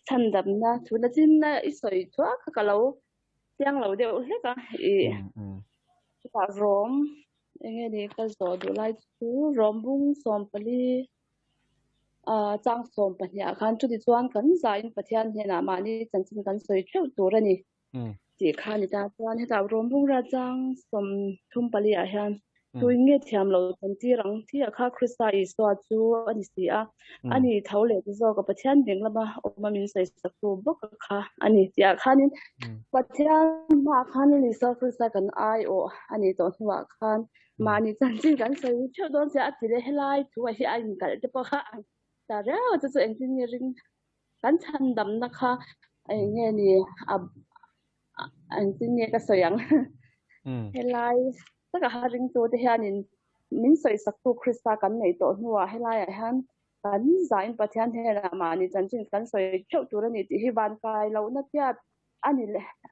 Chhandamna thu na chin i sawi thuak kha ka lo chiang lo deuh hlek a i chutah Rom enge ni ka zawh duh lai chu Rom bung 14 chang 12 ah khan chuti chuan kan zain Pathian hnenah mahni chanchin kan sawi theuh tur a ni tih kha a ni ta. Chuan hetah Rom bung ral chang 34 ah hian tuin nge thiam lo chan tir ang tih ah kha Krista Isua chu a ni si a, a ni tho leh ta zawk a Pathian ding lama awm a min sawi sak tu bawk kha a ni tih ah khanin Pathian hmaah khan Isua Krista kan aiawh a nih tawh hnuah khan mahni chanchin kan sawi theuh dawn sia a ti leh helai thu ah hi a inkalh te pawh kha ang ta riau a chu chu engtin nge ring Kan chhandamna kha eng nge ni a engtin nge ka sawi ang helai taka ha ringtu te hianin min sawisaktu Krista kan neih tawh hnuah helaiah hian kan zain Pathian hnenah mahni chanchin kan sawi theuh tur a ni tih hi van kai lohna tiat a ni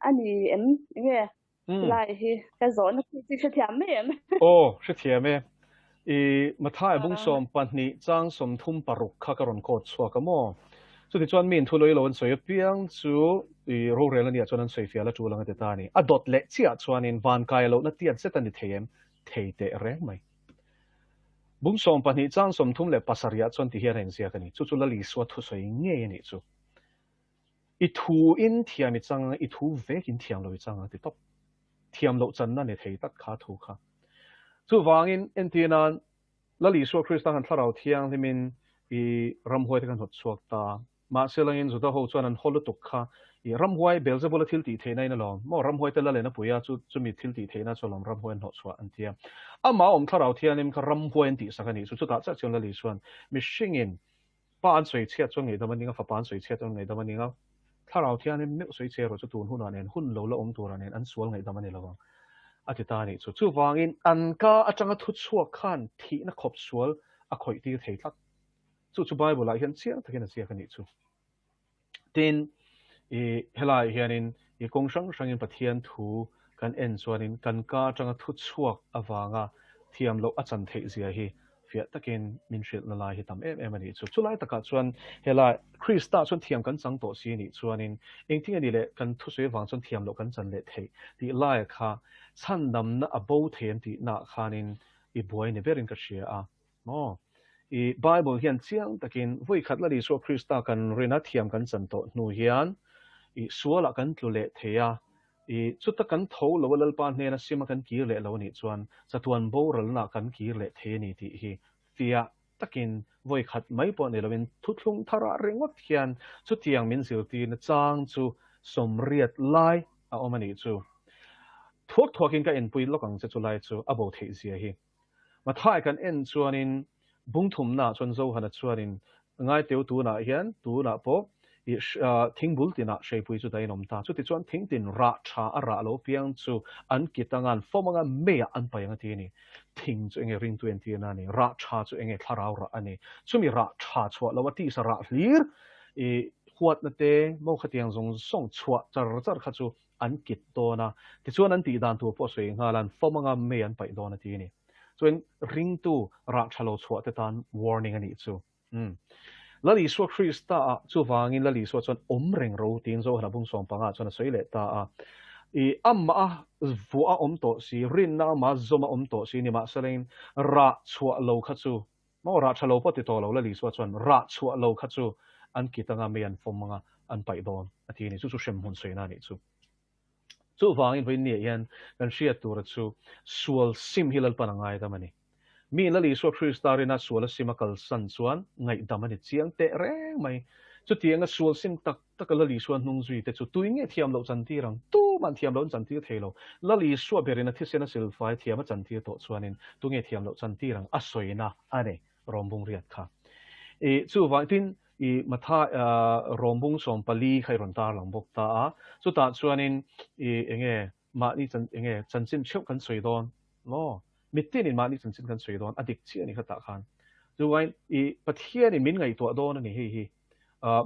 a ni em enge helai hi ka zawhna khi chu hrethiam mai em? Aw hrethiam e. I Mathai bung 12 chang 36 kha ka rawn kawt chhuak a maw? Chuti chuan mi inthu lawilo an sawi apiang chu i rorel ania chuan an sawi fial a tul ang a ti ta a ni. A dawt leh chiah chuanin van kai lohna tiat zet a ni thei em? Thei teh reng mai. Bung 12 chang 37 ah chuan ti hian a inziak a ni. Chu chu Lal Isua thusawi ngei a nih chu. I thu in thiam i chang ang a, i thu vek in thiam lo i chang ang a ti tawp. Thiam loh channa ni thei tak kha thu kha. Chuvangin entir nan Lal Isua Krista khan Thlarau Thianghlimin i ramhuai te khan hnawt chhuak ta. Mahse langin Juda ho chuan an haw lutuk kha i ramhuai Beelzebula thil tih theihna in alawm. Maw ramhuai te Lalen a pui a, chu chumi thil tih theihna chu alawm ramhuai an hnawh chhuah an ti a. Amah awm Thlarau Thianghlim kha ramhuai an tihsak a nih chu. Chutah chiah chuan Lal Isuan mihringin Pa an sawi chhiat chuan ngaihdam a ning a, Fapa an sawi chhiat chuan ngaihdam a ning a, Thlarau Thianghlim meuh sawi chhe erawh chu tun hunah nen, hun lo la awm turah nen an sual ngaihdam a ni lo ang, a ti ta a nih chu. Chuvangin an ka atanga thu chhuak khan thihna khawp sual a khawih tir thei tlat. Chu chu Bible-ah hian chiang takin a ziak a nih chu. Tin, i helaiah hianin i kawng hrang hrangin Pathian thu kan en chuanin kan ka atanga thu chhuak avanga thiam loh a chan theih zia hi fiah takin min hrilhna lai hi tam em em a nih chu. Chulai takah chuan helai Krista chuan thiam kan chang tawh si nih chuanin engtin a nih leh kan thusawi avang chuan thiam loh kan chan leh theih tih laia kha chhandamna a bo thei an tihnaah khanin i buai ni berin ka hria a. Maw? I Bible hian chiang takin vawi khat Lal Isua Krista kan rina thiam kan chan tawh hnu hian i sualah kan tlu leh thei a, i chuta kan tho lo a Lalpa hnena sima kan kir leh lo anih chuan chatuan boralna kan kir leh thei a ni tih hi fiah takin vawi khat mai pawh ni loin thuthlung tharah ringawt hian chutiang min zirtirna chang chu 80 lai a awm a nih chu. Thuak thuakin ka enpui lawk ang che chulai chu a bo theih zia hi. Mathai kan en chuanin bung thumnaah chuan Zohana chuanin ngaiteu tunah hian tunah pawh i thingbul tinah hreipui chu dahin awm ta. Chutichuan thingtin rah tha a rah lo piang chu an kit anga an fawm anga meiah an paih ang a ti a ni. Thing chu enge ringtu entirna a ni, rah tha chu enge thlarau rah a ni. Chumi rah tha chhuah lo a tisa rah hlir i huatna te maw khatiang zawng zawng chhuah char char kha chu an kit dawn a, tichuan an tih dan tur pawh sawi nghal a, an fawm anga mei an paih dawn a ti a ni. Chuan ringtu rah tha lo chhuah te tan warning a nih chu. Umm. Lal Isua Krista ah chuvangin Lal Isua chuan awm reng ro tiin Zohana bung 15 chuan a sawi leh ta a. I amah a vuah a awm tawh si, rinna amah zawm a awm tawh si nimahselain rah chhuah lo kha chu maw rah tha lo pawh ti tawh lo Lal Isua chuan rah chhuah lo kha chu an kit anga mei an fawm anga an paih dawn a ti a ni. Chu chu hremhmun sawina a nih chu. Chuvangin vawiin niah hian kan hriat tura chu sual sim hi Lalpan a ngaidam a ni. Mi Lal Isua Krista rina sual a sim a kalsan chuan ngaihdam a ni chiang teh reng mai. Chutianga sual sim tak taka Lal Isua hnung zui te chu tui nge thiam loh chantir ang? Tuman thiam loh an chantir thei lo. Lal Isua berin a thisen a silfai thiam a chantir tawh chuanin tunge thiam loh chantir ang? A sawina a ni Rawmbung riat kha. I chuvang tin i Matha Rawmbung 14 kha i rawn tarlang bawk ta a. Chutah chuanin i enge mahni chan enge chanchin theuh kan sawi dawn maw? Mitinin mahni chanchin kan sawi dawn a dik chiah a ni khatah khan. Chuvain i Pathianin min ngaihtuah dawn a ni hei hi.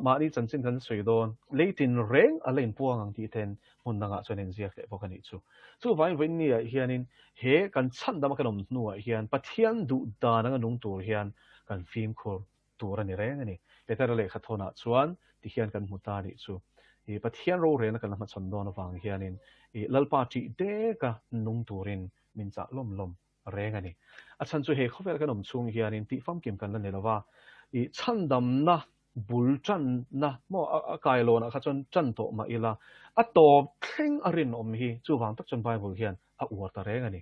Mahni chanchin kan sawi dawn leitin reng a la inpuang ang tih ten hmun dangah chuan inziak leh bawk a nih chu. Chuvain vawiin niah hianin he kan chhandama kan awm hnuah hian Pathian duh dan anga nung tur hian kan fimkhur tur a ni reng a ni. Petera lehkhathawnah chuan Ti hian kan hmu ta nih chu. I Pathian rorelna kan la hmachhawn dawn avang hianin i Lalpa ṭih deka nung turin min chah lawm lawm reng a ni. A chhan chu he khawvel kan awm chhung hianin tih famkim kan la ni lo va, i chhandamna bul ṭanna maw a kailawnah kha chuan ṭan tawh mah ila a tawp thleng a rinawm hi chuvang tak chuan Bible hian a uar ta reng a ni.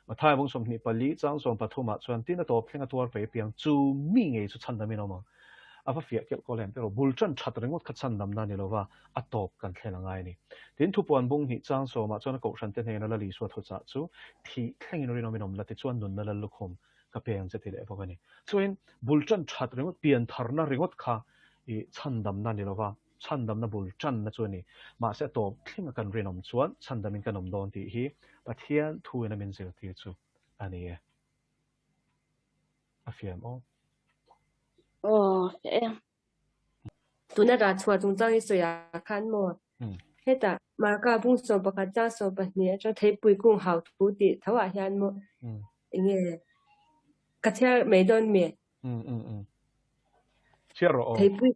Matthai bung 24 chang 13 ah chuan tin a tawp thleng a tuar pe piang chu mi ngei chu chhandam in awm ang. A va fiah kelh kawl em tiraw bul ṭan ṭhat ringawt kha chhandamna ni lova a tawp kan thlen a ngai a ni. Tin thupuan bung hnih chang sawmah chuan a kohhran te hnena Lal Isua thuchah chu thih thlengin rinawm in awm la tichuan nunna lal lukhum ka pe ang che ti leh bawk a ni. Chuan bul ṭan ṭhat ringawt pian tharna ringawt kha i chhandamna ni lova chhandamna bul ṭanna chu a ni. Mahse a tawp thleng a kan rinawm chuan chhandamin kan awm dawn tih hi Pathian thuin a min zirtir chu a ni e. A fiam aw. Aw, fiah e. Tuna rah chhuah chungchang i sawi ah khan maw? Hetah Marka bung 11 chang 12 atang theipui kung hau thu tih tho ah hian maw enge ka chhiar mai dawn mi? Chhiar rawh aw. Theipui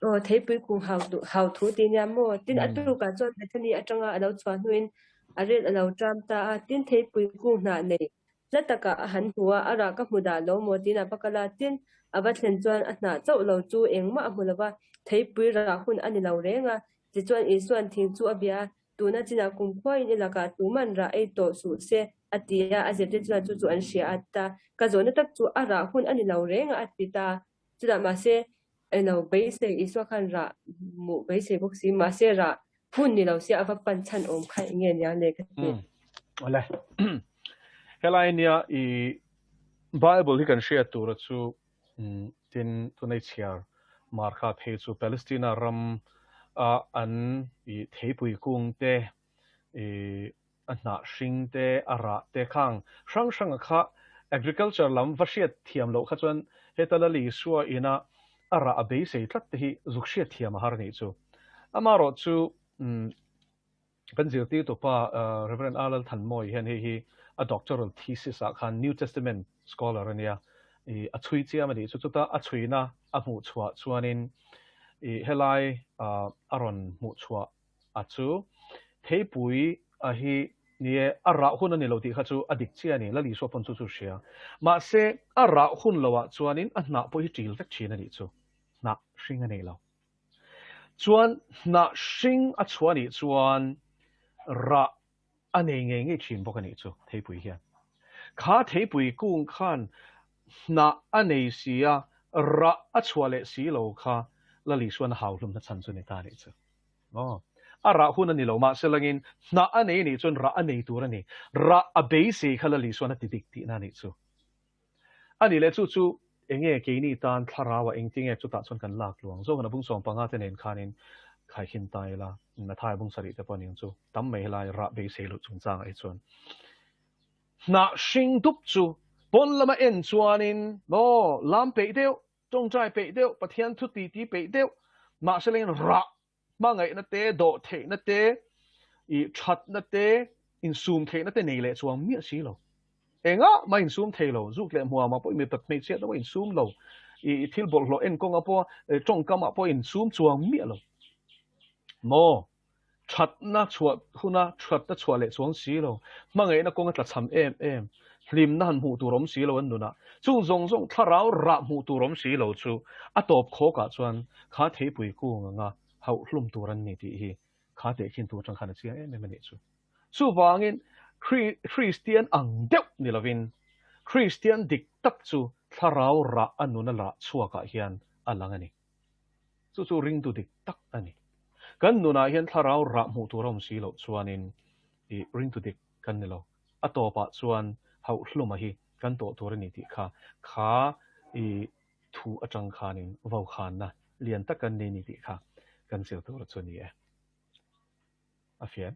aw theipui kung hau hau thu tih nia maw? Tin a tukah chuan Bethany atanga a lo chhuah hnuin a rel a lo ṭam ta a, tin theipui kung hnah nei Hla takah a han hmu a, a rah ka hmu dah lo maw tiin a va kal a, tin, a va thlen chuan a hnah chauh lo chu engmah a hmu lo va, theipui rah hun a ni lo reng a. Tichuan Isua'n thing chu a bia a, tuna chinah kumkhuain i lakah tuman rah ei tawh suh se, a ti a, a zirtir chuan chu chu an hria a ti ta. Ka zawhna tak chu a rah hun a ni lo reng a, a ti ta. Chutah mahse, eng lo beisei Isua khan rah hmuh beisei bawk si, mahse rah hun ni lo sia a va pan chhan awm kha eng nge nia le ka ti. Awle. Helai nia i Bible hi kan hriat tura chu tin tunei chhiar Marka phei chu Palestina ram a an i theipui kung te i a hnah hring te, a rah te khang hrang hranga kha agriculture lam va hriat thiam loh kha chuan heta Lal Isua ina a rah a beisei tlat te hi zuk hriat thiam a har nih chu. Amaherawh chu kan zirtirtu pa Rev. R. Lalthanmawii hian hei hi a doctoral thesis ah khan New Testament scholar a nia, a chhui chiam a nih chu. Chuta a chhuina a hmuh chhuah chuanin helai a rawn hmuh chhuah a chu theipui a hi ni e, a rah hun a ni lo tih kha chu a dik chiah a ni, Lal Isua pawn chu chu hria. Mahse, a rah hun lo ah chuanin a hnah pawh hi ṭil vek ṭhin a nih chu, hnah hring a nei lo. Chuan hnah hring a chhuah a nih chuan rah a nei ngei ngei ṭhin bawk a nih chu theipui hian. Kha theipui kung khan hnah a nei si a, rah a chhuah leh si lo kha Lal Isua'n a hauhlumna chhan chu ni ta a nih chu. Aw. A rah hun a ni lo, mahse langin hnah a nei nih chuan rah a nei tur a ni. Rah a beisei kha Lal Isua'n a ti dik tihna a nih chu. A nih leh chu chu enge keini tan thlarau ah engtinge chutah chuan kan lak luang zawk a bung 15 te nen khanin khaikhin ta ila Mathai bung sarih te pawh aniang chu tam mai helai rah beisei loh chungchang ah hi chuan hnah hring dup chu pawn lama en chuanin maw lam peih deuh tawngtai peih deuh Pathian thu ti ti peih deuh mahse lengin rah hmangaihna te, dawhtheihna te, i thatna te, insum theihna te nei leh chuang miah si lo. Engah mah insum thei lo, zuk leh hmuamah pawh mipat hmeichhiatna pawh insum lo, i thil bawlhhlawh enkawnga pawh tawngkamah pawh insum chuang miah lo. Maw? Thatna chhuah huna thatna chhuah leh chuang si lo, hmangaihna kawnga tlachham em em, hlimna han hmuh tur awm si lo an nunah, chung zawng zawng thlarau rah hmuh tur awm si lo chu a tawp khawkah chuan kha theipui kung anga hauh hlum tur an ni tih hi kha tehkhin tur atang khan a chiang em em a nih chu. Chuvangin Kristian ang deuh ni lovin Kristian dik tak chu thlarau rah a nuna lah chhuakah hian a lang a ni. Chu chu ringtu dik tak a ni. Kan nunah hian thlarau rah hmuh tur a awm si loh chuanin i ringtu dik kan ni lo. A tawpah chuan hauhhluma hi kan tawh tur a ni tih kha kha i thu atang khanin vokhanna lian tak kan nei ni tih kha kan zir tur chu a ni e. A fian.